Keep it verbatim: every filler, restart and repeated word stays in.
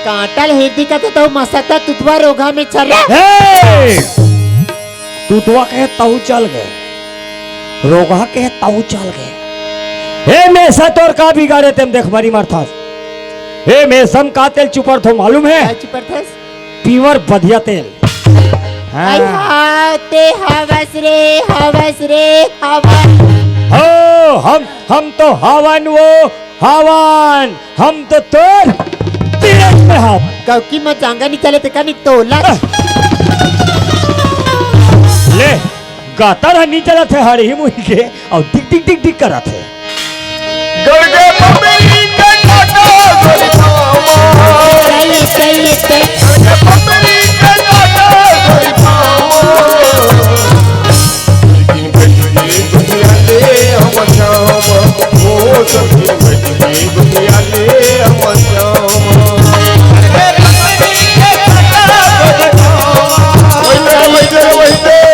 कांटा ल हेर दिखत हे त मसकता तुतवा रोगहा में छर्रा। हे! तुतवा के तहु चल गे, रोगहा के तहु चल गे। हे मेसा, तोर का बिगाड़े तेम देख मरी मरथस। हे मेसम का तेल चुपरथो मालूम हे? का चुपरथस? Pure बधिया तेल। हाँ। अरे हाँ, ते हवस रे, हवस रे, हवस। हो, हम, हम तो हवन वो, हवन। हम तो तोर तीरथ में हव। कौकी में जांगा नहीं चले ते का नहीं तोला। ले, गातर ह नहीं चलत हे, हर ही मुही के, अउ टिक टिक टिक टिक करत हे। गड़गे पपरी के काटा गोरी मामा। सही, सही, सही। गड़गे पपरी के काटा गोरी मामा। लेकिन बैठ के दुनिया ले हम जामा। ओ सखी बैठ के दुनिया ले हम जामा। वही तेरे, वही तेरे, वही तेरे।